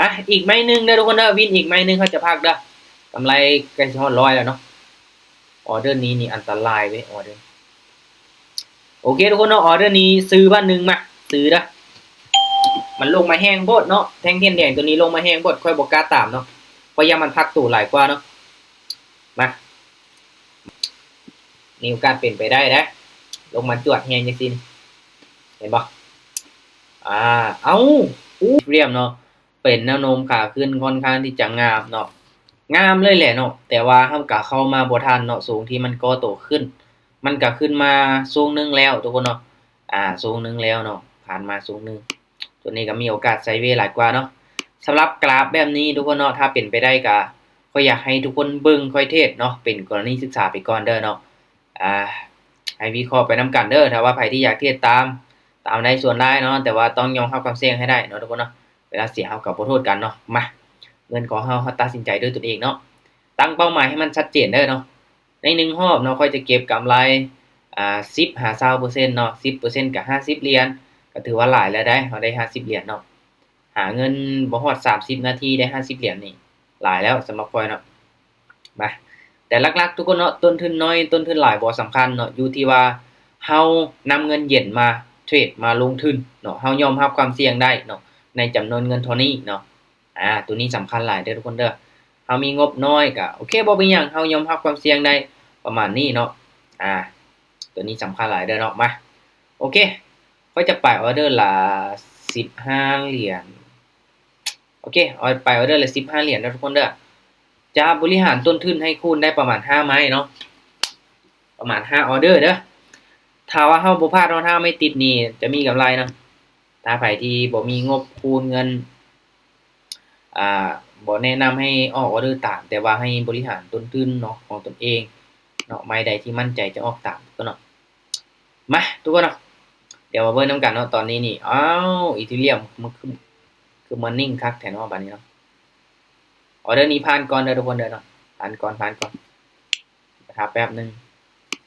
ອ່ະ ອີກໄມ້ໜຶ່ງເດີທຸກຄົນເດີ ວິນອີກໄມ້ໜຶ່ງ ເຮົາຈະພັກເດີ ກຳໄລໃກ້ຊິຮອດຮ້ອຍແລ້ວເນາະ. ອໍເດີນີ້ນີ້ອັນຕະລາຍເວີຍ ອໍເດີ. ໂອເຄທຸກຄົນເນາະ ອໍເດີນີ້ຊື້ບາດໜຶ່ງ ມາຊື້ເດີ. ມັນລົງມາແຮງໂພດເນາະ ແທ່ງທຽນແດງໂຕນີ້ລົງມາແຮງໂພດ ຂ້ອຍບໍ່ກ້າຕາມເນາະ ຂ້ອຍຢ້ານມັນພັກໂຕຫຼາຍກວ່າເນາະ. ມາ ມີໂອກາດເປັນໄປໄດ້ເດ້ ລົງມາຈວດແຮງຈັ່ງຊີ້ ເຫັນບໍ່? ອ່າ ເອົ້າ ອູ້ ລຽມເນາະ ເປັນແນວໂນ້ມຂາຂຶ້ນຂ້ອນຂ້າງທີ່ຈະງາມເນາະ ງາມເລີຍແຫຼະເນາະ ແຕ່ວ່າເຮົາກະເຂົ້າມາບໍ່ທັນເນາະ ຊ່ວງທີ່ມັນກໍ່ໂຕຂຶ້ນ ມັນກະຂຶ້ນມາຊ່ວງໜຶ່ງແລ້ວທຸກຄົນເນາະ ອ່າ ຊ່ວງໜຶ່ງແລ້ວເນາະ ຜ່ານມາຊ່ວງໜຶ່ງ ໂຕນີ້ກະມີໂອກາດໄຊເວຫຼາຍກວ່າເນາະ. ສຳລັບກຣາຟແບບນີ້ທຸກຄົນເນາະ ຖ້າເປັນໄປໄດ້ກະ ຂ້ອຍຢາກໃຫ້ທຸກຄົນເບິ່ງຂ້ອຍເທຣດເນາະ ເປັນກໍລະນີສຶກສາໄປກ່ອນເດີເນາະ ອ່າ ໃຫ້ວິເຄາະໄປນຳກັນເດີ ຖ້າວ່າໃຜທີ່ຢາກເທຣດຕາມ ຕາມໄດ້ສ່ວນຫຼາຍເນາະ ແຕ່ວ່າຕ້ອງຍອມຮັບຄວາມສ່ຽງໃຫ້ໄດ້ເນາະທຸກຄົນເນາະ ເວລາເສຍເຮົາກໍບໍ່ໂທດກັນເນາະ. ມາ ເງິນຂອງເຮົາ ເຮົາຕັດສິນໃຈດ້ວຍຕົນເອງເນາະ ຕັ້ງເປົ້າໝາຍໃຫ້ມັນຊັດເຈນເດີເນາະ. ໃນໜຶ່ງຮອບເນາະ ຂ້ອຍຈະເກັບກຳໄລ ອ່າ ສິບຫາຊາວເປີເຊັນເນາະ ສິບເປີເຊັນກະຫ້າສິບຫຼຽນ ກະຖືວ່າຫຼາຍແລ້ວໃດ໋ ເຮົາໄດ້ຫ້າສິບຫຼຽນເນາະ ຫາເງິນບໍ່ຮອດສາມສິບນາທີໄດ້ຫ້າສິບຫຼຽນນີ້ ຫຼາຍແລ້ວສຳລັບຂ້ອຍເນາະ. ມາ ແຕ່ຫຼັກໆທຸກຄົນເນາະ ຕົ້ນທຶນໜ້ອຍ ຕົ້ນທຶນຫຼາຍບໍ່ສຳຄັນເນາະ ຢູ່ທີ່ວ່າເຮົານຳເງິນເຢັນມາເທຣດ ມາລົງທຶນເນາະ ເຮົາຍອມຮັບຄວາມສ່ຽງໄດ້ເນາະ ໃນຈຳນວນເງິນເທົ່ານີ້ເນາະ. ອ່າ ໂຕນີ້ສຳຄັນຫຼາຍເດີທຸກຄົນເດີ ເຮົາມີງົບນ້ອຍກະໂອເຄ ບໍ່ເປັນຫຍັງ ເຮົາຍອມຮັບຄວາມສ່ຽງໄດ້ປະມານນີ້ເນາະ. ອ່າ ໂຕນີ້ສຳຄັນຫຼາຍເດີເນາະ. ມາ ໂອເຄ ຂ້ອຍຈະໄປອໍເດີລະສິບຫ້າຫຼຽນ ໂອເຄ ເອົາໄປອໍເດີລະສິບຫ້າຫຼຽນເດີທຸກຄົນເດີ ຈະບໍລິຫານຕົ້ນທຶນໃຫ້ຄູນໄດ້ປະມານຫ້າໄມ້ເນາະ ປະມານຫ້າອໍເດີເດີ. ຖ້າວ່າເຮົາບໍ່ພາດຮອດຫ້າໄມ້ຕິດນີ້ ຈະມີກຳໄລເນາະ. ຖ້າໃຜທີ່ບໍ່ມີງົບຄູນເງິນ ອ່າ ບໍ່ແນະນຳໃຫ້ອອກອໍເດີຕາມ ແຕ່ວ່າໃຫ້ບໍລິຫານຕົ້ນທຶນເນາະ ຂອງຕົນເອງເນາະ ໄມ້ໃດທີ່ໝັ້ນໃຈຈະອອກຕາມເນາະ. ມາ ທຸກຄົນເນາະ ດຽວມາເບິ່ງນຳກັນເນາະ. ຕອນນີ້ນີ້ ອ້າວ ອີເທີຣຽມ ຄື ຄືມານິ່ງຄັກແທ້ເນາະ ບາດນີ້ເນາະ. ອໍເດີນີ້ຜ່ານກ່ອນເດີທຸກຄົນເດີເນາະ ຜ່ານກ່ອນ ຜ່ານກ່ອນ ຖ້າແປັບໜຶ່ງ.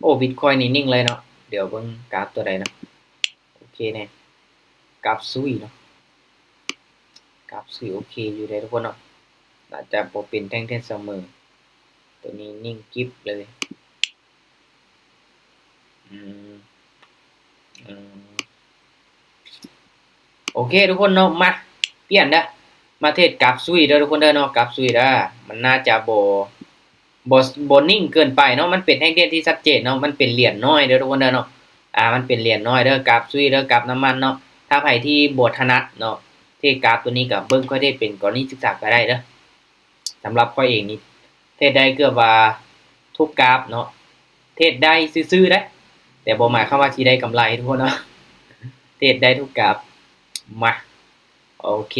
ໂອ້ ບິດຄອຍນີ້ນິ່ງເລີຍເນາະ ດຽວເບິ່ງກາບຕົວໃດເນາະ. ໂອເຄແນ່ ກາບຊຸຍເນາະ ກາບຊຸຍໂອເຄຢູ່ເດ້ທຸກຄົນເນາະ ໜ້າຈະບໍ່ເປັນແທ່ງທຽນສະເໝີ. ໂຕນີ້ນິ່ງກິບເລີຍ. ອືມ ອືມ ໂອເຄທຸກຄົນເນາະ ມາ ປ່ຽນເດີ ມາເທຣດກາບຊຸຍເດີທຸກຄົນເດີເນາະ ກາບຊຸຍເດີ. ມັນໜ້າຈະບໍ່ ບໍ່ ບໍ່ນິ່ງເກີນໄປເນາະ ມັນເປັນແທ່ງທຽນທີ່ຊັດເຈນເນາະ ມັນເປັນຫຼຽນນ້ອຍເດີທຸກຄົນເດີເນາະ. ອ່າ ມັນເປັນຫຼຽນນ້ອຍເດີ ກາບຊຸຍເດີ ກາບນ້ຳມັນເນາະ. ຖ້າໃຜທີ່ບໍ່ຖະໜັດເນາະ ເທຣດກາບໂຕນີ້ກະເບິ່ງຂ້ອຍເທຣດເປັນກໍລະນີສຶກສາກະໄດ້ເດີ. ສຳລັບຂ້ອຍເອງນີ້ ເທຣດໄດ້ເກືອບວ່າທຸກກາບເນາະ ເທຣດໄດ້ຊື່ໆເດ້ ແຕ່ບໍ່ໝາຍຄວາມວ່າຊິໄດ້ກຳໄລທຸກຄົນເນາະ ເທຣດໄດ້ທຸກກາບ. ມາ ໂອເຄ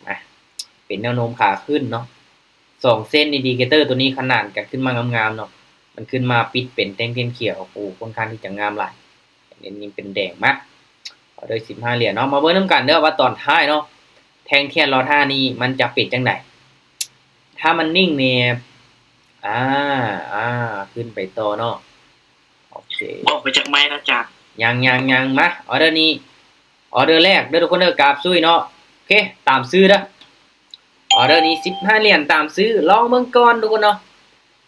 ມາ ເປັນແນວໂນ້ມຂາຂຶ້ນເນາະ. ສອງເສັ້ນອິນດິເຄເຕີໂຕນີ້ຂະໜານກັນຂຶ້ນມາງາມໆເນາະ ມັນຂຶ້ນມາປິດເປັນແທ່ງທຽນຂຽວ ໂອ້ ຄ່ອນຂ້າງທີ່ຈະງາມຫຼາຍ. ເນັ້ນຍິງເປັນແດງມາ ອໍເດີສິບຫ້າຫຼຽນເນາະ. ມາເບິ່ງນຳກັນເດີວ່າຕອນທ້າຍເນາະ ແທ່ງທຽນລໍຖ້ານີ້ມັນຈະເປັນຈັ່ງໃດ. ຖ້າມັນນິ່ງນີ້ ອ່າ ອ່າ ຂຶ້ນໄປຕໍ່ເນາະ. ໂອເຄ ອອກໄປຈາກໄມ້ແລ້ວຈ້າ. ຍັງ ຍັງ ຍັງ ມາ ອໍເດີນີ້ ອໍເດີແລກເດີທຸກຄົນເດີ ກາບຊຸຍເນາະ. ໂອເຄ ຕາມຊື້ເດີ ອໍເດີນີ້ສິບຫ້າຫຼຽນຕາມຊື້ ລອງເບິ່ງກ່ອນທຸກຄົນເນາະ.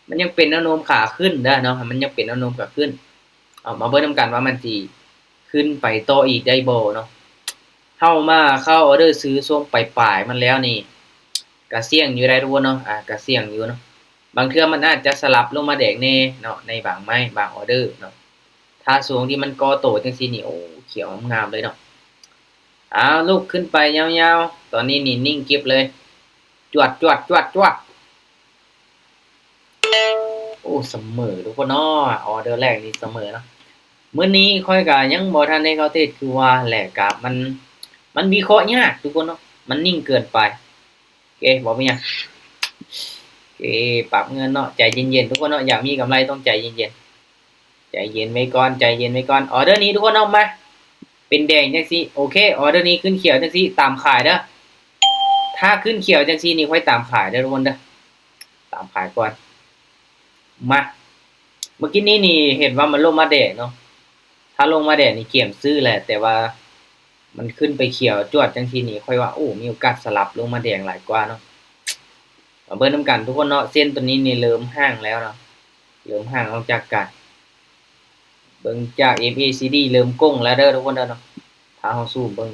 ມັນຍັງເປັນແນວໂນ້ມຂາຂຶ້ນເດີເນາະ ມັນຍັງເປັນແນວໂນ້ມຂາຂຶ້ນ. ເອົາມາເບິ່ງນຳກັນວ່າມັນຊິຂຶ້ນໄປຕໍ່ອີກໄດ້ບໍ່ເນາະ. ເຮົາມາເຂົ້າອໍເດີຊື້ຊ່ວງປາຍໆມັນແລ້ວນີ້ ກະສ່ຽງຢູ່ໄດ໋ທຸກຄົນເນາະ ອ່າ ກະສ່ຽງຢູ່ເນາະ. ບາງເທື່ອມັນອາດຈະສະຫຼັບລົງມາແດງແດ່ເນາະ ໃນບາງໄມ້ບາງອໍເດີເນາະ. ຖ້າຊ່ວງທີ່ມັນກໍ່ໂຕຈັ່ງຊີ້ນີ້ ໂອ້ ຂຽວງາມໆເລີຍເນາະ. ອ້າວ ລຸກຂຶ້ນໄປຍາວໆ ຕອນນີ້ນີ້ນິ່ງກິບເລີຍ ຈວດ ຈວດ ຈວດ ຈວດ. ໂອ້ ສະເໝີທຸກຄົນເນາະ ອໍເດີແລກນີ້ສະເໝີເນາະ. ມື້ນີ້ຂ້ອຍກະຍັງບໍ່ທັນໄດ້ເຂົ້າເທຣດຄືວ່າແຫຼະ ກະມັນ ມັນວິເຄາະຍາກທຸກຄົນເນາະ ມັນນິ່ງເກີນໄປ. ໂອເຄ ບໍ່ມີຫຍັງ ໂອເຄ ປັບເງິນເນາະ ໃຈເຢັນໆທຸກຄົນເນາະ ຢາກມີກຳໄລຕ້ອງໃຈເຢັນໆ ໃຈເຢັນໄວ້ກ່ອນ ໃຈເຢັນໄວ້ກ່ອນ. ອໍເດີນີ້ທຸກຄົນເນາະ ມາ ເປັນແດງຈັ່ງຊີ້ ໂອເຄ ອໍເດີນີ້ຂຶ້ນຂຽວຈັ່ງຊີ້ ຕາມຂາຍເດີ. ຖ້າຂຶ້ນຂຽວຈັ່ງຊີ້ນີ້ ຂ້ອຍຕາມຂາຍເດີທຸກຄົນເດີ ຕາມຂາຍກ່ອນ. ມາ ເມື່ອກີ້ນີ້ນີ້ເຫັນວ່າມັນລົງມາແດງເນາະ ຖ້າລົງມາແດງນີ້ກຽມຊື້ແຫຼະ ແຕ່ວ່າ ມັນຂຶ້ນໄປຂຽວຈວດຈັ່ງຊີ້ນີ້ ຂ້ອຍວ່າ ໂອ້ ມີໂອກາດສະຫຼັບລົງມາແດງຫຼາຍກວ່າເນາະ. ມາເບິ່ງນຳກັນທຸກຄົນເນາະ ເສັ້ນໂຕນີ້ນີ້ເລີ່ມຫ່າງແລ້ວເນາະ ເລີ່ມຫ່າງອອກຈາກກັນ. ເບິ່ງຈາກ ເອັມ ເອ ຊີ ດີ ເລີ່ມກົງແລ້ວເດີທຸກຄົນເດີເນາະ. ພາເຮົາຊູມເບິ່ງ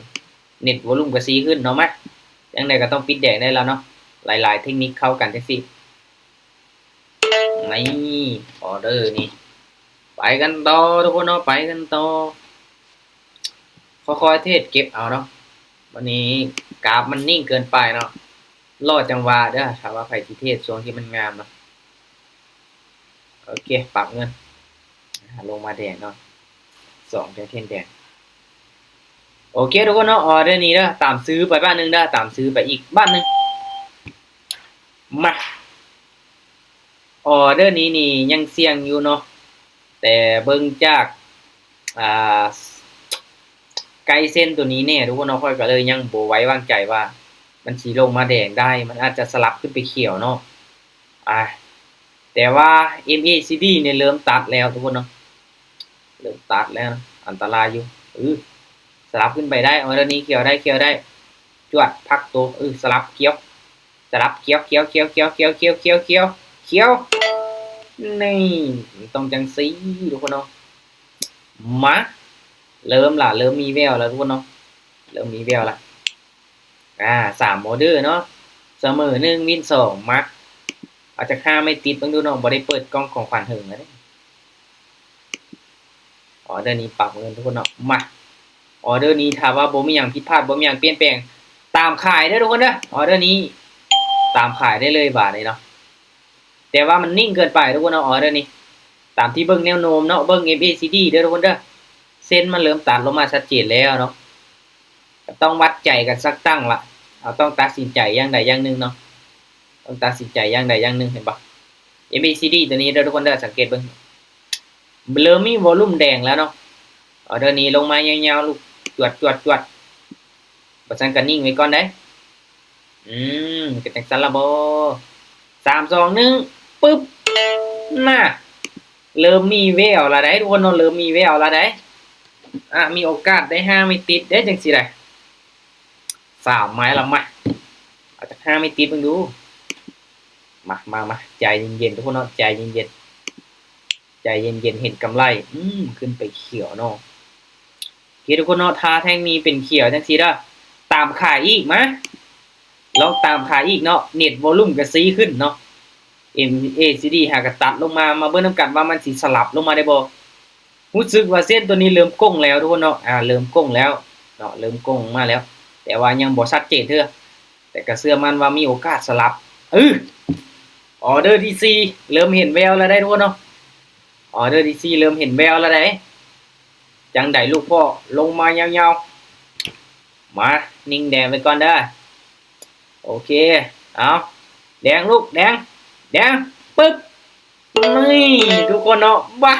ເນັດວໍລຸມກໍຊີຂຶ້ນເນາະ. ມາ ຈັ່ງໃດກໍຕ້ອງປິດແດງໄດ້ແລ້ວເນາະ ຫຼາຍໆເທັກນິກເຂົ້າກັນຈັ່ງຊີ້. ນີ້ ອໍເດີນີ້ ໄປກັນຕໍ່ທຸກຄົນເນາະ ໄປກັນຕໍ່. ຄ່ອຍໆເທຣດເກັບເອົາເນາະ. ວັນນີ້ກາຟມັນນິ່ງເກີນໄປເນາະ ລໍຈັງຫວະເດີ ຖ້າວ່າໃຜຊິເທຣດຊ່ວງທີ່ມັນງາມເນາະ. ໂອເຄ ປັບເງິນ ລົງມາແດງເນາະ ສອງແທ່ງແດງ. ໂອເຄທຸກຄົນເນາະ ອໍເດີນີ້ເດີ ຕາມຊື້ໄປບາດໜຶ່ງເດີ ຕາມຊື້ໄປອີກບາດໜຶ່ງ. ມາ ອໍເດີນີ້ນີ້ຍັງສ່ຽງຢູ່ເນາະ ແຕ່ເບິ່ງຈາກ ອ່າ ໃກ້ເສັ້ນໂຕນີ້ແນ່ທຸກຄົນເນາະ ຂ້ອຍກໍເລີຍຍັງບໍ່ໄວ້ວາງໃຈວ່າມັນຊິລົງມາແດງໄດ້ ມັນອາດຈະສະຫຼັບຂຶ້ນໄປຂຽວເນາະ. ອ່າ ແຕ່ວ່າ ເອັມ ເອ ຊີ ດີ ນີ້ເລີ່ມຕັດແລ້ວທຸກຄົນເນາະ ເລີ່ມຕັດແລ້ວ ອັນຕະລາຍຢູ່. ເອີ ສະຫຼັບຂຶ້ນໄປໄດ້ ອໍເດີນີ້ຂຽວໄດ້ ຂຽວໄດ້ ຈວດ ພັກໂຕ ເອີ ສະຫຼັບຂຽວ ສະຫຼັບຂຽວ ຂຽວ ຂຽວ ຂຽວ ນີ້ ມັນຕ້ອງຈັ່ງຊີ້ທຸກຄົນເນາະ. ມາ ເລີ່ມລະ ເລີ່ມມີແວວລະທຸກຄົນເນາະ ເລີ່ມມີແວວລະ. ອ່າ ສາມອໍເດີເນາະ ສະເໝີໜຶ່ງ ວິນສອງ. ມາ ເອົາຈັກຫ້າໄມ້ຕິດເບິ່ງດູເນາະ ບໍ່ໄດ້ເປີດກ່ອງຂອງຂວັນເຫິງແລ້ວເດ້. ອໍເດີນີ້ປັບເງິນທຸກຄົນເນາະ. ມາ ອໍເດີນີ້ຖ້າວ່າບໍ່ມີຫຍັງຜິດພາດ ບໍ່ມີຫຍັງປ່ຽນແປງ ຕາມຂາຍເດີທຸກຄົນເດີ. ອໍເດີນີ້ຕາມຂາຍໄດ້ເລີຍບາດນີ້ເນາະ ແຕ່ວ່າມັນນິ່ງເກີນໄປທຸກຄົນເນາະ ອໍເດີນີ້. ຕາມທີ່ເບິ່ງແນວໂນ້ມເນາະ ເບິ່ງ ເອັມ ເອ ຊີ ດີ ເດີທຸກຄົນເດີ ເສັ້ນມັນເລີ່ມຕັດລົງມາຊັດເຈນແລ້ວເນາະ. ກໍຕ້ອງວັດໃຈກັນສັກຕັ້ງລະ ເຮົາຕ້ອງຕັດສິນໃຈຢ່າງໃດຢ່າງໜຶ່ງເນາະ ຕ້ອງຕັດສິນໃຈຢ່າງໃດຢ່າງໜຶ່ງ ເຫັນບໍ່? ເອັມ ເອ ຊີ ດີ ໂຕນີ້ເດີທຸກຄົນເດີ ສັງເກດເບິ່ງ ເລີ່ມມີວໍລຸມແດງແລ້ວເນາະ. ອໍເດີນີ້ລົງມາຍາວໆ ລູກ ຈວດ ຈວດ ຈວດ ບໍ່ຊັ້ນກໍນິ່ງໄວ້ກ່ອນເດ້. ອືມ ເປັນຈັ່ງຊັ້ນລະບໍ? ສາມ ສອງ ໜຶ່ງ ປຶບ ນະ ເລີ່ມມີແວວລະໄດ໋ທຸກຄົນເນາະ ເລີ່ມມີແວວລະໄດ໋. ອ່າ ມີໂອກາດໄດ້ຫ້າໄມ້ຕິດເດ້ ຈັ່ງຊີ້ໄດ໋ ສາມໄມ້ລະ. ມາ ເອົາຈັກຫ້າໄມ້ຕິດເບິ່ງດູ. ມາ ມາ ມາ ໃຈເຢັນໆ ທຸກຄົນເນາະ ໃຈເຢັນໆ ໃຈເຢັນໆ ເຫັນກຳໄລ ອືມ ຂຶ້ນໄປຂຽວເນາະ. ໂອເຄທຸກຄົນເນາະ ຖ້າແທ່ງນີ້ເປັນຂຽວຈັ່ງຊີ້ເດີ ຕາມຂາຍອີກ ມາ ລອງຕາມຂາຍອີກເນາະ ເນັດວໍລຸມກໍຊີຂຶ້ນເນາະ ເອັມ ເອ ຊີ ດີ ຫາກໍຕັດລົງມາ ມາເບິ່ງນຳກັນວ່າມັນຊິສະຫຼັບລົງມາໄດ້ບໍ່? ຮູ້ສຶກວ່າເສັ້ນໂຕນີ້ເລີ່ມກົງແລ້ວທຸກຄົນເນາະ ອ່າ ເລີ່ມກົງແລ້ວເນາະ ເລີ່ມກົງມາແລ້ວ ແຕ່ວ່າຍັງບໍ່ຊັດເຈນເທື່ອ ແຕ່ກໍເຊື່ອໝັ້ນວ່າມີໂອກາດສະຫຼັບ. ເອີ ອໍເດີທີສີ່ ເລີ່ມເຫັນແວວແລ້ວໄດ໋ທຸກຄົນເນາະ ອໍເດີທີສີ່ ເລີ່ມເຫັນແວວແລ້ວໄດ໋. ຈັ່ງໃດລູກພໍ່ ລົງມາຍາວໆ. ມາ ນິ່ງແດງໄວ້ກ່ອນເດີ. ໂອເຄ ເອົາ ແດງລູກ ແດງ ແດງ ປຶບ ນີ້ ທຸກຄົນເນາະ. ບາ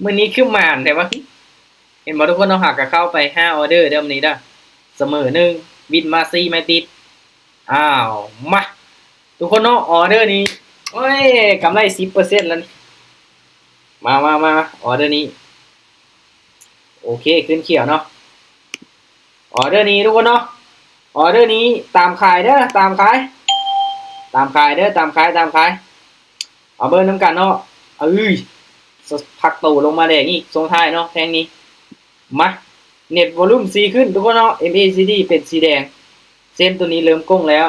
ມື້ນີ້ຄືໝານແທ້ວະ ເຫັນບໍ່ທຸກຄົນເນາະ ຫາກະເຂົ້າໄປຫ້າອໍເດີເດີມື້ນີ້ເດີ ສະເໝີໜຶ່ງ ວິນມາສີ່ໄມ້ຕິດ. ອ້າວ ມາ ທຸກຄົນເນາະ ອໍເດີນີ້ ໂອ້ຍ ກຳໄລສິບເປີເຊັນແລ້ວນີ້. ມາ ມາ ມາ ອໍເດີນີ້ ໂອເຄ ຂຶ້ນຂຽວເນາະ ອໍເດີນີ້ທຸກຄົນເນາະ ອໍເດີນີ້ຕາມຂາຍເດີ ຕາມຂາຍ ຕາມຂາຍເດີ ຕາມຂາຍ ຕາມຂາຍ. ມາເບິ່ງນຳກັນເນາະ ເອີຍ ພັກໂຕລົງມາແດງອີກ ຊ່ວງທ້າຍເນາະ ແທ່ງນີ້. ມາ ເນັດວໍລຸມຊີຂຶ້ນທຸກຄົນເນາະ ເອັມ ເອ ຊີ ດີ ເປັນສີແດງ ເສັ້ນໂຕນີ້ເລີ່ມກົງແລ້ວ.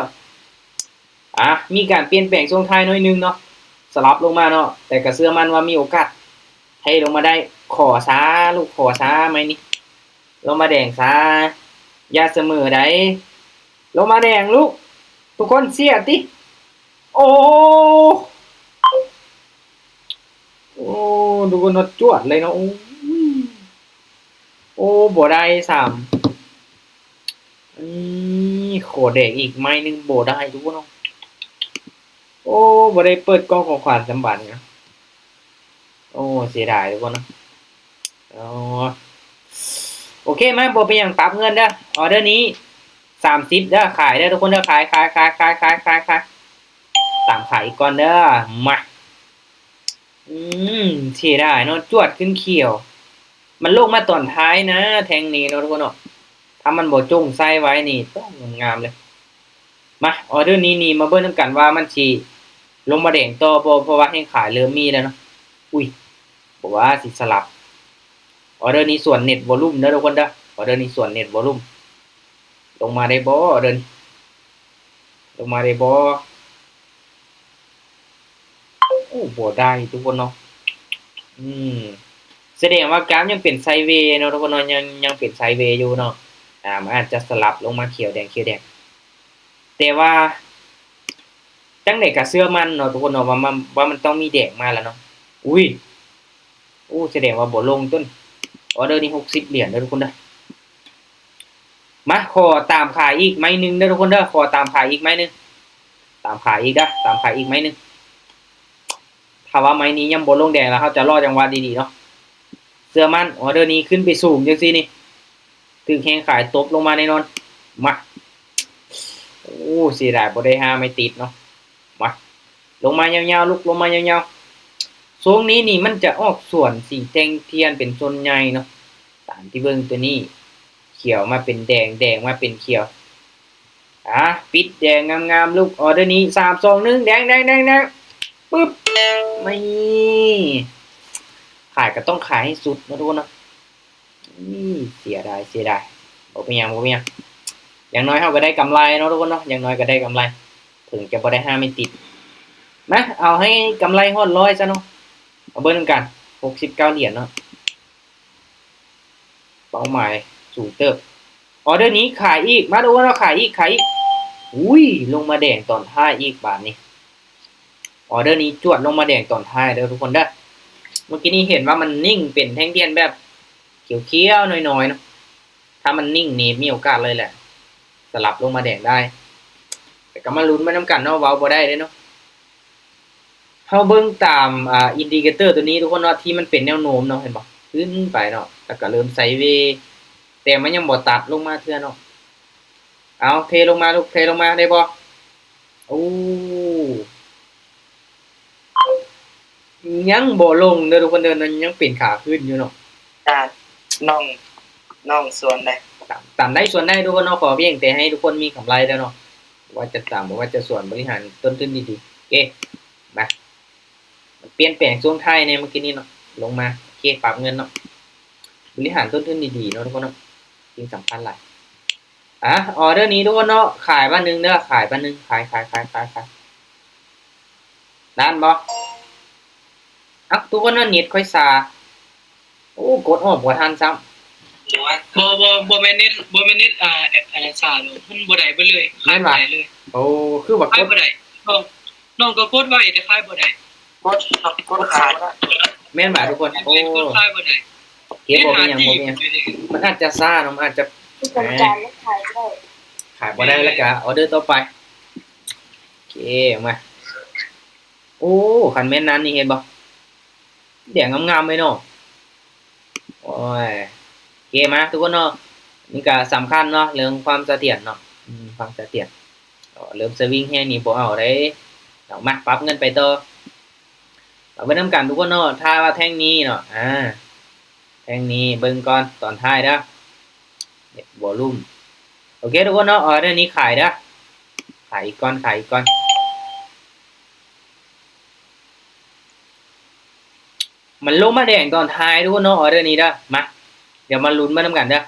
ອ່າ ມີການປ່ຽນແປງຊ່ວງທ້າຍໜ້ອຍໜຶ່ງເນາະ ສະຫຼັບລົງມາເນາະ ແຕ່ກໍເຊື່ອໝັ້ນວ່າມີໂອກາດ ໃຫ້ລົງມາໄດ້. ຂໍຊາລູກ ຂໍຊາໄມ້ນີ້ ລົງມາແດງຊາ ຢ່າສະເໝີໄດ໋ ລົງມາແດງລູກ ທຸກຄົນເຊຍຕິ. ໂອ້ ໂອ້ ທຸກຄົນເນາະ ຈວດເລີຍເນາະ ໂອ້ຍ ໂອ້ ບໍ່ໄດ້ຊ້ຳ. ນີ້ ຂໍແດງອີກໄມ້ໜຶ່ງບໍ່ໄດ້ທຸກຄົນເນາະ ໂອ້ ບໍ່ໄດ້ເປີດກ່ອງຂອງຂວັນຊ້ຳບາດນີ້ນະ ໂອ້ ເສຍດາຍທຸກຄົນເນາະ. ອໍ ໂອເຄ ມາ ບໍ່ເປັນຫຍັງ ປັບເງິນເດີ ອໍເດີນີ້ສາມສິບເດີ ຂາຍເດີທຸກຄົນເດີ ຂາຍ ຂາຍ ຂາຍ ຂາຍ ຂາຍ ຂາຍ ຕາມຂາຍອີກກ່ອນເດີ. ມາ ອືມ ເສຍດາຍເນາະ ຈວດຂຶ້ນຂຽວ ມັນລົງມາຕອນທ້າຍນະ ແທ່ງນີ້ເນາະທຸກຄົນເນາະ ຖ້າມັນບໍ່ຈົ່ງໃສ່ໄວ້ນີ້ ຕ້ອງງາມເລີຍ. ມາ ອໍເດີນີ້ນີ້ ມາເບິ່ງນຳກັນວ່າມັນຊິລົງມາແດງຕໍ່ບໍ່ ເພາະວ່າແຮງຂາຍເລີ່ມມີແລ້ວເນາະ. ອຸ້ຍ ບໍ່ວ່າຊິສະຫຼັບ. ອໍເດີນີ້ສວນເນັດວໍລຸ່ມເດີທຸກຄົນເດີ. ອໍເດີນີ້ສວນເນັດວໍລຸ່ມ. ລົງມາໄດ້ບໍ່ ອໍເດີນີ້ ລົງມາໄດ້ບໍ່? ໂອ້ ບໍ່ໄດ້ທຸກຄົນເນາະ. ອືມ ສະແດງວ່າກາຟຍັງເປັນໄຊເວເນາະທຸກຄົນເນາະ ຍັງ ຍັງເປັນໄຊເວຢູ່ເນາະ. ອາ ມັນອາດຈະສະຫຼັບລົງມາຂຽວແດງ ຂຽວແດງ ແຕ່ວ່າຈັ່ງໃດກະເຊື່ອໝັ້ນເນາະທຸກຄົນເນາະ ວ່າມັນ ວ່າມັນຕ້ອງມີແດງມາແລ້ວເນາະ. ອຸ້ຍ ໂອ້ ສະແດງວ່າບໍ່ລົງຕົນ. ອໍເດີນີ້ຫົກສິບຫຼຽນເດີທຸກຄົນເດີ. ມາ ຂໍຕາມຂາຍອີກໄມ້ໜຶ່ງເດີທຸກຄົນເດີ ຂໍຕາມຂາຍອີກໄມ້ໜຶ່ງ ຕາມຂາຍອີກເດີ ຕາມຂາຍອີກໄມ້ໜຶ່ງ. ຖ້າວ່າໄມ້ນີ້ຍັງບໍ່ລົງແດງແລ້ວ ເຮົາຈະລໍຈັງຫວະດີໆເນາະ. ເຊື່ອໝັ້ນ ອໍເດີນີ້ຂຶ້ນໄປສູງຈັ່ງຊີ້ນີ້ ຖືກແຮງຂາຍຕົບລົງມາແນ່ນອນ. ມາ ໂອ້ ເສຍດາຍບໍ່ໄດ້ຫ້າໄມ້ຕິດເນາະ. ມາ ລົງມາຍາວໆ ລູກ ລົງມາຍາວໆ. ຊ່ວງນີ້ນີ້ມັນຈະອອກສວນສີແທ່ງທຽນເປັນສ່ວນໃຫຍ່ເນາະ ຕາມທີ່ເບິ່ງຕົວນີ້ ຂຽວມາເປັນແດງ ແດງມາເປັນຂຽວ. ອາ ປິດແດງງາມໆ ລູກ ອໍເດີນີ້ ສາມ ສອງ ໜຶ່ງ ແດງ ແດງ ແດງ ແດງ ປຶບ ນີ້ ຂາຍກໍຕ້ອງຂາຍໃຫ້ສຸດເນາະທຸກຄົນເນາະ. ນີ້ ເສຍດາຍ ເສຍດາຍ ບໍ່ເປັນຫຍັງ ບໍ່ເປັນຫຍັງ. ຢ່າງໜ້ອຍເຮົາກໍໄດ້ກຳໄລເນາະທຸກຄົນເນາະ ຢ່າງໜ້ອຍກໍໄດ້ກຳໄລ ເຖິງຈະບໍ່ໄດ້ຫ້າໄມ້ຕິດ. ມາ ເອົາໃຫ້ກຳໄລຮອດຮ້ອຍຊະເນາະ. ມາເບິ່ງນຳກັນ ຫົກສິບເກົ້າຫຼຽນເນາະ ເປົ້າໝາຍສູງເຕີບ. ອໍເດີນີ້ຂາຍອີກ ມາດູເນາະ ຂາຍອີກ ຂາຍອີກ. ອຸ້ຍ ລົງມາແດງຕອນທ້າຍອີກບາດນີ້. ອໍເດີນີ້ຈວດລົງມາແດງຕອນທ້າຍເດີທຸກຄົນເດີ. ເມື່ອກີ້ນີ້ເຫັນວ່າມັນນິ່ງເປັນແທ່ງທຽນແບບຂຽວໆ ນ້ອຍໆ ເນາະ. ຖ້າມັນນິ່ງນີ້ມີໂອກາດເລີຍແຫຼະ ສະຫຼັບລົງມາແດງໄດ້. ແຕ່ກໍມາລຸ້ນໄປນຳກັນເນາະ ເວົ້າບໍ່ໄດ້ເດ້ເນາະ. ເຮົາເບິ່ງຕາມ ອ່າ ອິນດິເຄເຕີຕົວນີ້ທຸກຄົນເນາະ ທີ່ມັນເປັນແນວໂນ້ມເນາະ ເຫັນບໍ່? ຂຶ້ນໄປເນາະ ແລ້ວກໍເລີ່ມໄຊເວ ແຕ່ມັນຍັງບໍ່ຕັດລົງມາເທື່ອເນາະ. ເອົາ ເທລົງມາລູກ ເທລົງມາໄດ້ບໍ່? ໂອ້ ຍັງບໍ່ລົງເດີທຸກຄົນເດີ ຍັງເປັນຂາຂຶ້ນຢູ່ເນາະ. ຕາມ ນ້ອງ ນ້ອງສວນໄດ້ ຕາມ ຕາມໄດ້ສວນໄດ້ທຸກຄົນເນາະ ຂໍພຽງແຕ່ໃຫ້ທຸກຄົນມີກຳໄລແລ້ວເນາະ. ບໍ່ວ່າຈະຕາມ ບໍ່ວ່າຈະສວນ ບໍລິຫານຕົ້ນທຶນດີໆ. ເອ ມາ ມັນປ່ຽນແປງຊ່ວງທ້າຍແນ່ເມື່ອກີ້ນີ້ເນາະ. ລົງມາ ໂອເຄ ປັບເງິນເນາະ ບໍລິຫານຕົ້ນທຶນດີໆເນາະທຸກຄົນເນາະ ສິ່ງສຳຄັນຫຼາຍ. ອ່າ ອໍເດີນີ້ທຸກຄົນເນາະ ຂາຍບາດໜຶ່ງເດີ ຂາຍບາດໜຶ່ງ ຂາຍ ຂາຍ ຂາຍ ຂາຍ ຂາຍ. ດ້ານບໍ່? ເອົ້າ ທຸກຄົນເນາະ ເນັດຂ້ອຍຊາ. ໂອ້ ກົດອອກບໍ່ທັນຊ້ຳ. ບໍ່ ບໍ່ ບໍ່ແມ່ນເນັດ ບໍ່ແມ່ນເນັດ ອ່າ ອັນນັ້ນຊາໂລດ ມັນບໍ່ໄດ້ເບິດເລີຍ ຂາຍບໍ່ໄດ້ເລີຍ. ໂອ້ ຄືວ່າກົດ ຂາຍບໍ່ໄດ້ ນ້ອງ ນ້ອງກໍກົດໄວ້ ແຕ່ຂາຍບໍ່ໄດ້. ກົດ ກົດຂາຍ ແມ່ນບໍ່ທຸກຄົນ? ໂອ້ ກົດຂາຍບໍ່ໄດ້. ໂອເຄ ບໍ່ເປັນຫຍັງ ບໍ່ເປັນຫຍັງ ມັນອາດຈະຊ້າເນາະ ມັນອາດຈະ ຄືກັນ ຂາຍບໍ່ໄດ້ ຂາຍບໍ່ໄດ້ ແລ້ວກໍອໍເດີຕໍ່ໄປ. ໂອເຄ ມາ ໂອ້ ຄັນແມ່ນນັ້ນນີ້ເຫັນບໍ່ ແດງງາມໆເລີຍເນາະ. ໂອ້ຍ ໂອເຄ ມາທຸກຄົນເນາະ ນີ້ກະສຳຄັນເນາະ ເລື່ອງຄວາມສະຖຽນເນາະ ອືມ ຄວາມສະຖຽນ. ເລີ່ມສະວິງແຮງນີ້ບໍ່ເອົາເດ້. ເອົາ ມາປັບເງິນໄປຕໍ່ ປັບໄປນຳກັນທຸກຄົນເນາະ. ຖ້າວ່າແທ່ງນີ້ເນາະ ອາ ແທ່ງນີ້ເບິ່ງກ່ອນຕອນທ້າຍເດີ ວໍລຸ່ມ. ໂອເຄທຸກຄົນເນາະ ອໍເດີນີ້ຂາຍເດີ ຂາຍອີກກ່ອນ ຂາຍອີກກ່ອນ. ມັນລົງມາແດງຕອນທ້າຍທຸກຄົນເນາະ ອໍເດີນີ້ເດີ. ມາ ດຽວມາລຸ້ນໄປນຳກັນເດີ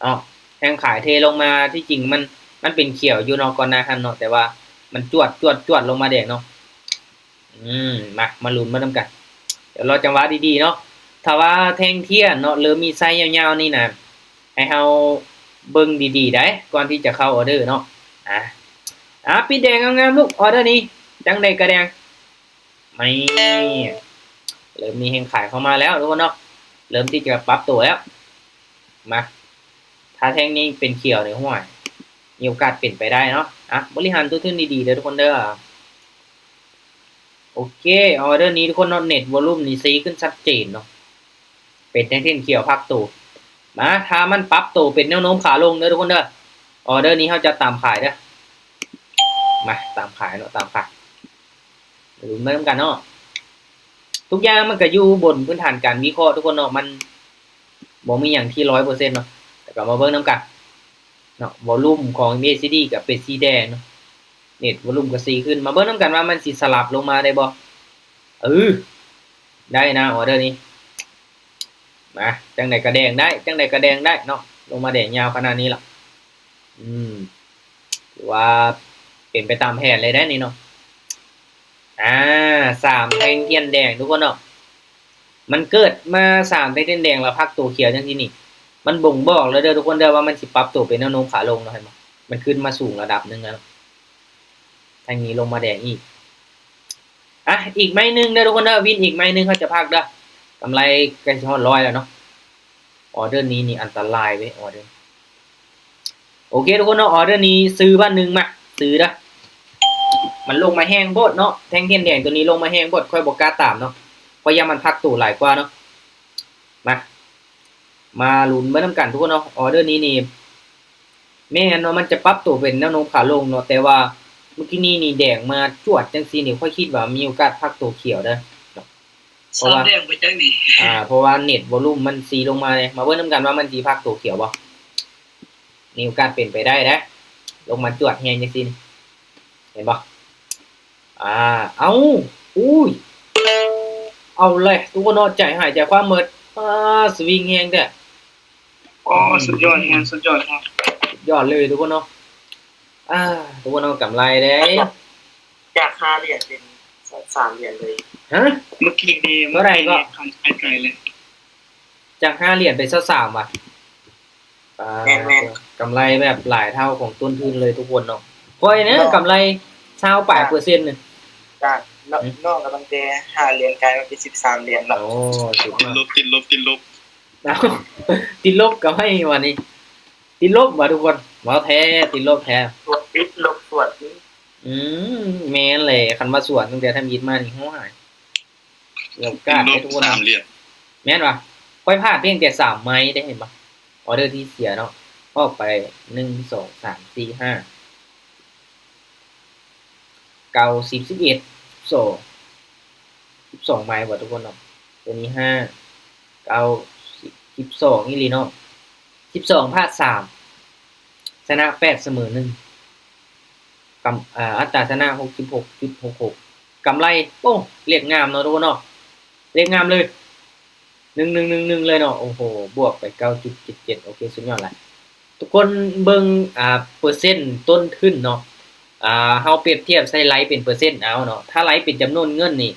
ເນາະ. ແຮງຂາຍເທລົງມາ ທີ່ຈິງມັນ ມັນເປັນຂຽວຢູ່ເນາະ ກ່ອນໜ້າຫັ້ນເນາະ ແຕ່ວ່າມັນຈວດ ຈວດ ຈວດລົງມາແດງເນາະ. ອືມ ມາ ມາລຸ້ນໄປນຳກັນ. ດຽວລໍຈັງຫວະດີໆເນາະ. ຖ້າວ່າແທ່ງທຽນເນາະ ເລີ່ມມີໄຊຍາວໆນີ້ນະ ໃຫ້ເຮົາເບິ່ງດີໆໄດ໋ ກ່ອນທີ່ຈະເຂົ້າອໍເດີເນາະ. ອາ ອາ ປິດແດງງາມໆລູກ ອໍເດີນີ້ ຈັ່ງໃດກະແດງ. ນີ້ ເລີ່ມມີແຮງຂາຍເຂົ້າມາແລ້ວທຸກຄົນເນາະ ເລີ່ມທີ່ຈະປັບໂຕແລ້ວ. ມາ ຖ້າແທ່ງນີ້ເປັນຂຽວນີ້ ຫ້ວຍ ມີໂອກາດເປັນໄປໄດ້ເນາະ. ອາ ບໍລິຫານຕົ້ນທຶນດີໆເດີທຸກຄົນເດີ. ໂອເຄ ອໍເດີນີ້ທຸກຄົນເນາະ ເນັດວໍລຸ່ມນີ້ຊີ້ຂຶ້ນຊັດເຈນເນາະ ເປັນແທ່ງທຽນຂຽວພັກໂຕ. ມາ ຖ້າມັນປັບໂຕເປັນແນວໂນ້ມຂາລົງເດີທຸກຄົນເດີ ອໍເດີນີ້ເຮົາຈະຕາມຂາຍເດີ. ມາ ຕາມຂາຍເນາະ ຕາມຂາຍ. ມາລຸ້ນໄປນຳກັນເນາະ. ທຸກຢ່າງມັນກະຢູ່ບົນພື້ນຖານການວິເຄາະທຸກຄົນເນາະ ມັນບໍ່ມີຫຍັງທີ່ຮ້ອຍເປີເຊັນເນາະ. ແຕ່ກະມາເບິ່ງນຳກັນ ເນາະ ວໍລຸ່ມຂອງເອັມເອຊີດີກໍເປັນສີແດງເນາະ ເນັດວໍລຸ່ມກໍສີຂຶ້ນ. ມາເບິ່ງນຳກັນວ່າມັນຊິສະຫຼັບລົງມາໄດ້ບໍ່? ເອີ ໄດ້ນະ ອໍເດີນີ້ ມາ ຈັ່ງໃດກໍແດງໄດ້ ຈັ່ງໃດກໍແດງໄດ້ເນາະ ລົງມາແດງຍາວຂະໜາດນີ້ລະ ອືມ ຖືວ່າເປັນໄປຕາມແຜນເລີຍເດ້ນີ້ເນາະ. ອາ ສາມແທ່ງທຽນແດງທຸກຄົນເນາະ ມັນເກີດມາສາມແທ່ງທຽນແດງ ແລ້ວພັກໂຕຂຽວຈັ່ງຊີ້ນີ້ ມັນບົ່ງບອກແລ້ວເດີທຸກຄົນເດີ ວ່າມັນຊິປັບໂຕເປັນແນວໂນ້ມຂາລົງເນາະ ເຫັນບໍ່? ມັນຂຶ້ນມາສູງລະດັບໜຶ່ງແລ້ວເນາະ ທາງນີ້ລົງມາແດງອີກ. ອ່ະ ອີກໄມ້ໜຶ່ງເດີທຸກຄົນເດີ ວິນອີກໄມ້ໜຶ່ງ ເຮົາຈະພັກເດີ ກຳໄລໃກ້ຊິຮອດຮ້ອຍແລ້ວເນາະ. ອໍເດີນີ້ນີ້ອັນຕະລາຍເວີຍ ອໍເດີ ໂອເຄທຸກຄົນເນາະ ອໍເດີນີ້ຊື້ບາດໜຶ່ງ ມາຊື້ເດີ ມັນລົງມາແຮງໂພດເນາະ ແທ່ງທຽນແດງໂຕນີ້ລົງມາແຮງໂພດ ຂ້ອຍບໍ່ກ້າຕາມເນາະ ຂ້ອຍຢ້ານມັນພັກໂຕຫຼາຍກວ່າເນາະ. ມາ ມາລຸ້ນເບິ່ງນຳກັນທຸກຄົນເນາະ ອໍເດີນີ້ນີ້ ແມ່ນເນາະ ມັນຈະປັບໂຕເປັນແນວໂນ້ມຂາລົງເນາະ ແຕ່ວ່າມື້ກີ້ນີ້ນີ້ແດງມາຈວດຈັ່ງຊີ້ນີ້ ຂ້ອຍຄິດວ່າມີໂອກາດພັກໂຕຂຽວເດີເນາະ ເພາະວ່າ ສາມແດງໄປຈັກນີ້ ອາ ເພາະວ່າເນັດວໍລຸ່ມມັນສີລົງມາເດ້ ມາເບິ່ງນຳກັນວ່າມັນຊິພັກໂຕຂຽວບໍ່? ມີໂອກາດເປັນໄປໄດ້ເດ້ ລົງມາຈວດແຮງຈັ່ງຊີ້ນີ້ ເຫັນບໍ່? ອາ ເອົ້າ ອຸ້ຍ ເອົາແຫຼະທຸກຄົນເນາະ ໃຈຫາຍໃຈຄວ່ຳໝົດ ອາ ສະວິງແຮງແທ້. ອໍ ສຸດຍອດແຮງ ສຸດຍອດແຮງ ສຸດຍອດເລີຍທຸກຄົນເນາະ. ອາ ທຸກຄົນເນາະ ກຳໄລເດ້ ຈາກ ຈາກຫ້າຫຼຽນເປັນສາມຫຼຽນເລີຍ. ຮະ? ເມື່ອກີ້ນີ້ ເທົ່າໃດກໍ? ເມື່ອກີ້ນີ້ທຳໄປໄກເລີຍ ຈາກຫ້າຫຼຽນເປັນຊາວສາມຫວາ? ປາດ ແມ່ນໆ ກຳໄລແບບຫຼາຍເທົ່າຂອງຕົ້ນທຶນເລີຍທຸກຄົນເນາະ. ຂ້ອຍນີ້ ເນາະ ກຳໄລຊາວປາຍເປີເຊັນໜຶ່ງ ຈາກ ອືມ ນ້ອງກໍຕັ້ງແຕ່ຫ້າຫຼຽນກາຍມາເປັນສິບສາມຫຼຽນແລ້ວ. ໂອ້ ສຸດຍອດ ຕິດລົບ ຕິດລົບ ຕິດລົບ. ເອົ້າ ຕິດລົບກໍໃຫ້ຫວານີ້ ຕິດລົບຫວາທຸກຄົນ? ເວົ້າແທ້ ຕິດລົບແທ້ ສວນ ຕິດລົບ ສວນ. ອືມ ແມ່ນແຫຼະ ຄັນວ່າສວນຕັ້ງແຕ່ທຳອິດມານີ້ ໂຫ ໂອກາດເດ້ທຸກຄົນເນາະ ສາມຫຼຽນ ແມ່ນຫວາ? ຂ້ອຍພາດພຽງແຕ່ສາມໄມ້ເດ້ ເຫັນບໍ່? ອໍເດີທີ່ເສຍເນາະ ອອກໄປ ໜຶ່ງ ສອງ ສາມ ສີ່ ຫ້າ ເກົ້າ ສິບ ສິບເອັດ ສິບສອງ ສິບສອງໄມ້ບໍ່ທຸກຄົນເນາະ. ໂຕນີ້ ຫ້າ ເກົ້າ ສິບ ສິບສອງອີ່ຫຼີເນາະ ສິບສອງພາດສາມ ຊະນະແປດ ສະເໝີໜຶ່ງ ກຳ ເອີ ອັດຕາຊະນະ ຫົກສິບຫົກຈຸດຫົກຫົກ ກຳໄລ ໂອ້ ລຽບງາມເນາະທຸກຄົນເນາະ ລຽບງາມເລີຍ ໜຶ່ງໜຶ່ງໜຶ່ງໜຶ່ງເລີຍເນາະ. ໂອ້ໂຫ ບວກໄປເກົ້າຈຸດເຈັດເຈັດ ໂອເຄ ສຸດຍອດຫຼາຍ. ທຸກຄົນເບິ່ງ ອ່າ ເປີເຊັນຕົ້ນທຶນເນາະ ອ່າ ເຮົາປຽບທຽບໃສ່ໄລເປັນເປີເຊັນເອົາເນາະ ຖ້າໄລເປັນຈຳນວນເງິນນີ້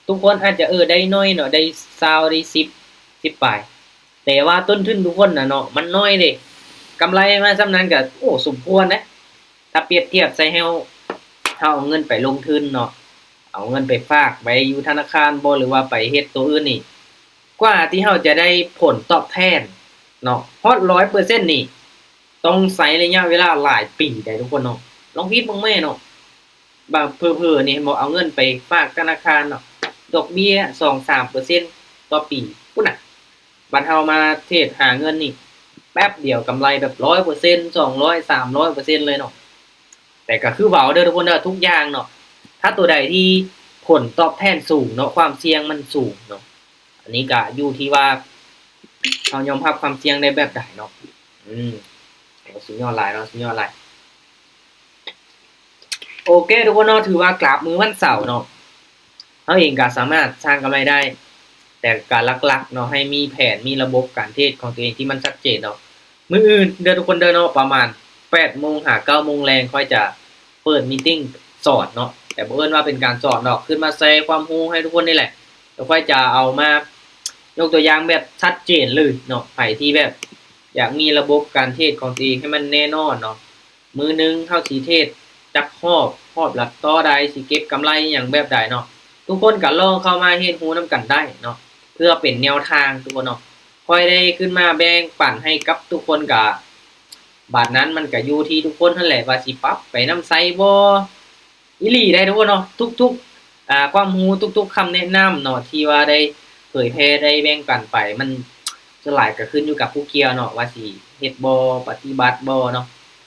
ທຸກຄົນອາດຈະ ເອີ ໄດ້ໜ້ອຍເນາະ ໄດ້ຊາວ ໄດ້ສິບ ສິບປາຍ ແຕ່ວ່າຕົ້ນທຶນທຸກຄົນນະເນາະ ມັນໜ້ອຍເດ້ ກຳໄລມາສ່ຳນັ້ນກໍ ໂອ້ ສົມຄວນເດ້. ຖ້າປຽບທຽບໃສ່ເຮົາ ເຮົາເອົາເງິນໄປລົງທຶນເນາະ ເອົາເງິນໄປຝາກໄວ້ຢູ່ທະນາຄານບໍ ຫຼືວ່າໄປເຮັດໂຕອື່ນນີ້ ກວ່າທີ່ເຮົາຈະໄດ້ຜົນຕອບແທນເນາະ ຮອດຮ້ອຍເປີເຊັນນີ້ ຕ້ອງໃຊ້ໄລຍະເວລາຫຼາຍປີໃດ໋ທຸກຄົນເນາະ. ລອງຄິດເບິ່ງແມ້ເນາະ ບາງເຜີໆນີ້ ເຫັນບໍ່ ເອົາເງິນໄປຝາກທະນາຄານເນາະ ດອກເບ້ຍສອງສາມເປີເຊັນຕໍ່ປີພຸ້ນນະ. ບັດເຮົາມາເທຣດຫາເງິນນີ້ ແປັບດຽວກຳໄລແບບຮ້ອຍເປີເຊັນ ສອງຮ້ອຍ ສາມຮ້ອຍເປີເຊັນເລີຍເນາະ. ແຕ່ກໍຄືເວົ້າເດີທຸກຄົນເດີ ທຸກຢ່າງເນາະ ຖ້າຕົວໃດທີ່ຜົນຕອບແທນສູງເນາະ ຄວາມສ່ຽງມັນສູງເນາະ ອັນນີ້ກໍຢູ່ທີ່ວ່າເຮົາຍອມຮັບຄວາມສ່ຽງໄດ້ແບບໃດເນາະ. ອືມ ສຸດຍອດຫຼາຍເນາະ ສຸດຍອດຫຼາຍ. ໂອເຄທຸກຄົນເນາະ ຖືວ່າກາບມື້ວັນເສົາເນາະ ເຮົາເອງກໍສາມາດສ້າງກຳໄລໄດ້ ແຕ່ກໍຫຼັກໆເນາະ ໃຫ້ມີແຜນ ມີລະບົບການເທຣດຂອງຕົວເອງທີ່ມັນຊັດເຈນເນາະ. ມື້ອື່ນເດີທຸກຄົນເດີເນາະ ປະມານແປດໂມງຫາເກົ້າໂມງແລງ ຂ້ອຍຈະເປີດມີຕິງສອນເນາະ ແຕ່ບໍ່ເອີ້ນວ່າເປັນການສອນດອກ ຄືມາແຊຄວາມຮູ້ໃຫ້ທຸກຄົນນີ້ແຫຼະ ແລ້ວຂ້ອຍຈະເອົາມາຍົກຕົວຢ່າງແບບຊັດເຈນເລີຍເນາະ. ໃຜທີ່ແບບຢາກມີລະບົບການເທຣດຂອງຕົວເອງໃຫ້ມັນແນ່ນອນເນາະ ມື້ໜຶ່ງເຮົາຊິເທຣດຈັກຮອບ ຮອບລະຕໍ່ໃດ ຊິເກັບກຳໄລຫຍັງແບບໃດເນາະ ທຸກຄົນກໍລອງເຂົ້າມາຮຽນຮູ້ນຳກັນໄດ້ເນາະ ເພື່ອເປັນແນວທາງທຸກຄົນເນາະ. ຂ້ອຍໄດ້ຂຶ້ນມາແບ່ງປັນໃຫ້ກັບທຸກຄົນ ກະບາດນັ້ນມັນກະຢູ່ທີ່ທຸກຄົນຫັ້ນແຫຼະ ວ່າຊິປັບໄປນຳໃຊ້ບໍ່ ອີ່ຫຼີໄດ໋ທຸກຄົນເນາະ. ທຸກໆ ອ່າ ຄວາມຮູ້ ທຸກໆຄຳແນະນຳເນາະ ທີ່ວ່າໄດ້ເຜີຍແຜ່ ໄດ້ແບ່ງປັນໄປ ມັນສ່ວນຫຼາຍກໍຂຶ້ນຢູ່ກັບຜູ້ກ່ຽວເນາະ ວ່າຊິເຮັດບໍ່ ປະຕິບັດບໍ່ເນາະ.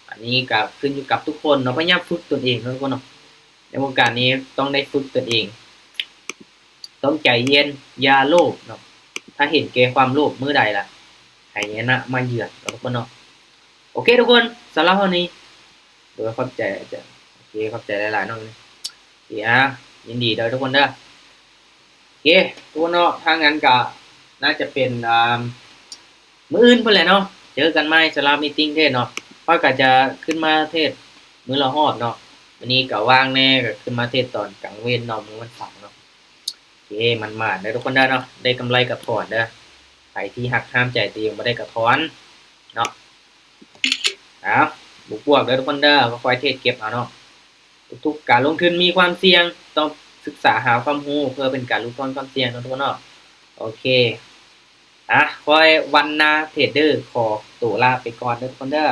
ອັນນີ້ກໍຂຶ້ນຢູ່ກັບທຸກຄົນເນາະ ພະຍາຍາມຝຶກຕົນເອງເນາະທຸກຄົນເນາະ. ໃນວົງການນີ້ຕ້ອງໄດ້ຝຶກຕົນເອງ ຕ້ອງໃຈເຢັນ ຢ່າໂລບເນາະ. ຖ້າເຫັນແກ່ຄວາມໂລບມື້ໃດລະ ຫາຍະນະມາເຢືອນເນາະທຸກຄົນເນາະ. ໂອ ອເຄທຸກຄົນ ສຳລັບຮອບນີ້ ໂດຍຂອບໃຈອາຈານ ໂອເຄ ຂອບໃຈຫຼາຍໆເນາະ ໂອເຄ ອ່າ ຍິນດີເດີທຸກຄົນເດີ ໂອເຄ ທຸກຄົນເນາະ ຖ້າຊັ້ນກະໜ້າຈະເປັນ ອ່າ ມື້ອື່ນພຸ້ນແຫຼະເນາະ ເຈີກັນໃໝ່ສຳລັບມີດຕິງເທຣດເນາະ ຂ້ອຍກະຈະຂຶ້ນມາເທຣດມື້ລະຮອບເນາະ ມື້ນີ້ກະວ່າງແນ່ ກະຂຶ້ນມາເທຣດຕອນກາງເວັນເນາະ ມື້ວັນເສົາເນາະ ໂອເຄ ໝານໆເດີທຸກຄົນເດີເນາະ ໄດ້ກຳໄລກະຖອນເດີ ໃຜທີ່ຮັກຫ້າມໃຈຕົວເອງບໍ່ໄດ້ກະຖອນເນາະ ເອົາ ບວກໆເດີທຸກຄົນເດີ ຄ່ອຍເທຣດເກັບເອົາເນາະ ທຸກໆການລົງທຶນມີຄວາມສ່ຽງ ຕ້ອງສຶກສາຫາຄວາມຮູ້ເພື່ອເປັນການຫຼຸດຜ່ອນຄວາມສ່ຽງເນາະທຸກຄົນເນາະ ໂອເຄ ອ່ະ ຂ້ອຍວັນນາເທຣດເດີ ຂໍໂຕລາໄປກ່ອນເດີທຸກຄົນເດີ.